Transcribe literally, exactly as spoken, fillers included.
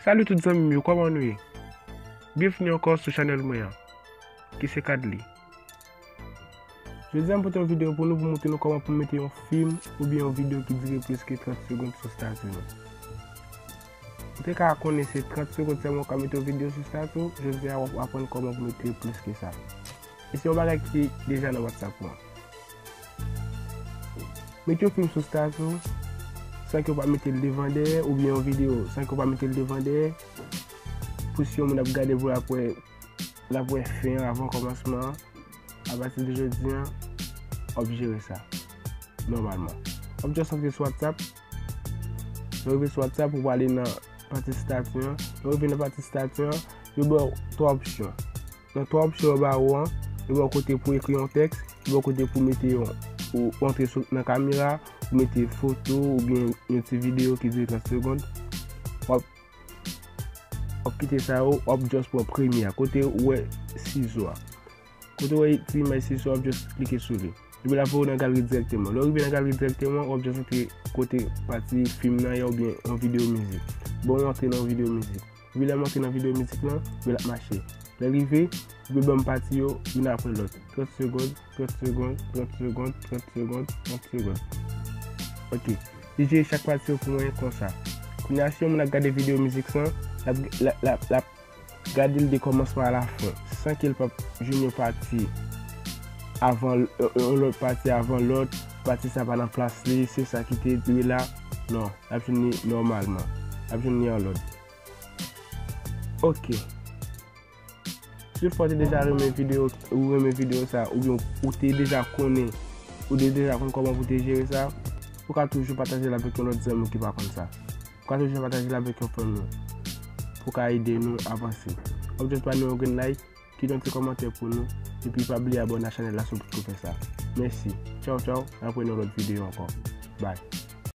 Salut tout zanmi m yo, kòman nou ye? Byenvini ankò sou chanèl mwen an, ki se Kadly. Jodi a m pote yon videyo pou nou, pou montre nou kòman pou mete yon fim oubyen yon videyo ki dire plis ke trant segond sou stati nou. Ou te ka konnen se trant segond sèlman ou ka mete yon videyo sou stati w, jodi a w ap aprann kòman pou mete plis ke sa. E se yon bagay ki deja nan WhatsApp ou an. Mete yon fim sou stati w san ke w pa mete l devan dèyè, oubyen yon videyo san ke w pa mete l devan dèyè. Pou si yon moun ap gade pou l ap wè, l ap wè fen an avan kòmansman an, apati de jodi a, w ap jere sa nòmalman. W ap just antre sou WhatsApp. Lè w rive sou WhatsApp, ou prale nan pati stati an. Lè w rive nan pati stati an, yo ba w twa opsyon. Nan twa opsyon yo ba ou an, yo ba w kote pou ekri yon tèks, yo ba w kote pou mete yon, ou antre sou, nan kamera, ou mete foto oubyen yon ti videyo ki dire trant segond. W ap, w ap kite sa yo, w ap just pran premye a, kote ou wè sizo a. Kote ou wè ti imaj sizo a, w ap just klike sou li. Epi l ap voye w nan galri dirèkteman. Lè w rive nan galri dirèkteman, w ap just antre kote pati fim nan ye oubyen yon videyo mizik. Bon, ou antre nan yon videyo mizik. Epi lè m antre nan videyo mizik lan, epi l ap mache. Lè l rive, epi ban m pati yo, youn apre lòt. Trant segond, trant segond, trant segond, trant segond, trant segond. Ok. Li jere chak pati yo pou mwen konsa. Kounye a, si yon moun ap gade videyo mizik lan, l ap, l ap, l ap, l ap gade l de kòmansman a la fen, san ke l p ap jwenn yon pati avan, yon lòt pati avan lòt, pati sa pa nan plas li, se sa ki te dwe la. Non, l ap jwenn li nòmalman. L ap jwenn li an lòd. Ok. Si toutfwa w te deja renmen videyo, ou renmen videyo sa, oubyen ou te deja konnen, ou te deja konn kòman pou te jere sa, ou ka toujou pataje l avèk yon lòt zanmi w ki pa konn sa. Ou ka toujou pataje l avèk yon fanmi w pou ka ede nou avanse. W ap just ba nou yon grenn like, kite yon ti kòmantè pou nou, epi pa bliye abòne ak chanèl la si w potko fè sa. Mèsi. Tchaw, tchaw. N ap wè nan lòt videyo ankò. Bye.